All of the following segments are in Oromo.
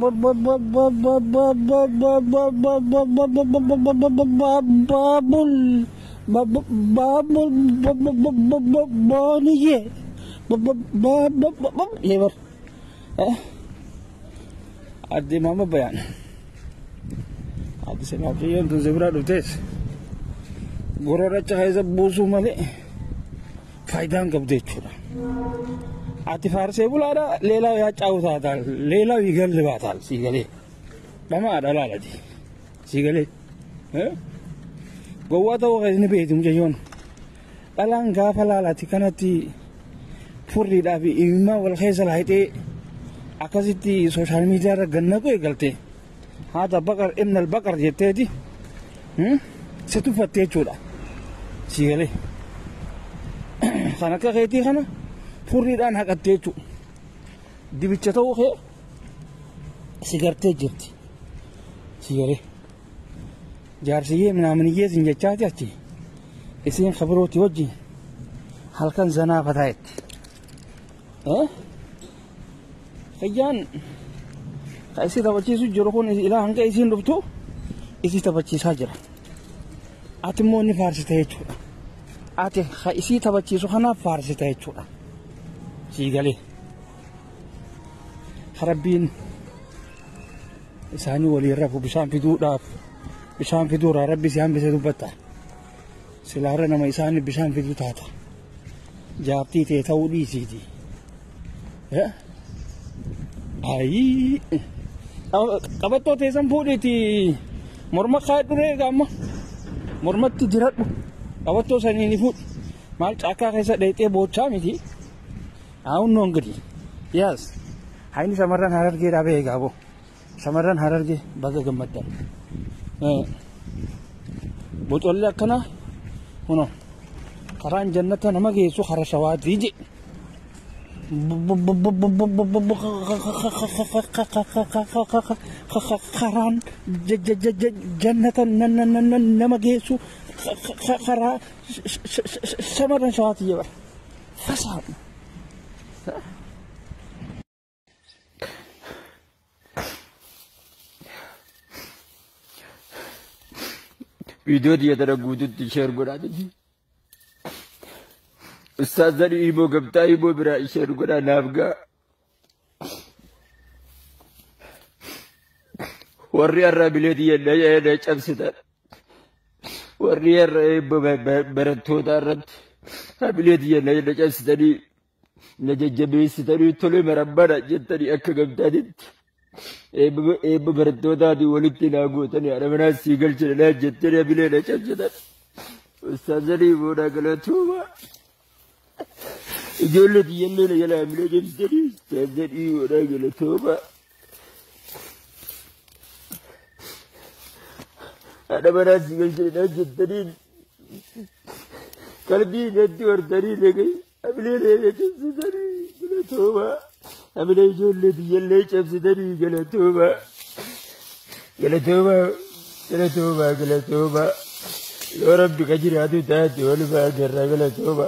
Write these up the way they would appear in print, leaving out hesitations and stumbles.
Babul babul baaniye yebar adde maama bayaan adde semaafiyyoon tun zebraa dhuftees gororacha keessa buusuu malee faayidaan qabdu jechuudha. Ati faarsee bulaadha leelaa yaaccaawutaatal leelaa yigallibaataal siigalee dhamaadha laalati siigalee gowwaa ta'uu keessni beekti mucayyoon dhalaan gaafa laalati kanatti furriidhaa fi imimmaa wal keessa laayitee akkasitti sooshaal miidiyaa irra gannaqu eegalte haata baqar ibn al baqar jetteeti si tuffatte jechuudha siigalee kan akka keetii kana furriidhaan haqatte jechuudha dibicha ta'uu kee si gartee jirti siigalee jaarsiyyee minaaminiyyee sin jechaati achi isiin kabirooti wajjin halkan zanaa fataa jetti. Kiyyaan ka isii taphachiisu jiru kun ilaa hanga isiin dhuftu isii taphachiisaa jira. Ati immoo ni faarsita jechuudha. Ati ka isii taphachiisu kanaaf faarsita jechuudha. Siigalee. Rabbiin isaanii waliin rafu bishaan fiduudhaaf bishaan fiduurraa rabbi si hambise dubbatta. Silaarra nama isaanii bishaan fiduu taata. Jaartii ta'e ta'uu dhiisiiti. Ayii qabattoo teessan fuudhiiti morma kaadhu reega amma mormatti diradhu qabattoo sanii ni fuudhi maal caakkaa keessa dheexee boochaa miti haa'unnoon gadi yaas hayni shamarran harargeedhaa ba'ee gaaboo shamarran harargee baga gammaddan bocolli akkana kunoo karaan jannata nama geessu kara shawaatii je karaan jannata nama geessu karaa shamarran shawaatii jeba fasaa. Viidiyoo tiyya guutuutti sheer godhaa jechuudha. Ustaazan Imoo gamtaa Imoo biraa sheer godhaa naaf ga'a. Warri har'a bilee tiyya na cabsitan. Warri har'a eebba barattoota irratti bilee tiyya na cabsitanii na jajjabeessitanii tole marabbana jettanii akka gamtaatitti. Eebba barattootaatiin walitti naa gootanii haadha manaas sii galchina naa jettanii bilee na cabsitan. Ustaazan Imoo naa galatooma. Ijoollee tiyyallee na jalaa bilee cabsitanii ustaazan Imoo naa galatooma. Haadha manaas sii galchina naa jettanii qalbii natti hortanii bilee na cabsitanii galatooma. Amilee ijoollee tiyyallee cabsitanii galatooma. Galatooma galatooma galatooma. Yoo rabbi ka jiraatu taate walumaa agarra galatooma.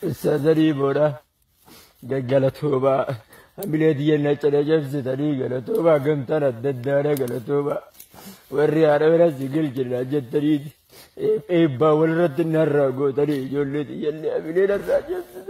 Ustaazanii booda galatooma. Amilee tiyyannaa cina cabsitanii galatooma. Gamtaan adda addaadha galatooma. Warri haadha manaas si galchina jettanii eebbaa walirratti narraa gootanii ijoollee tiyyallee amilee narraa cabsitanii.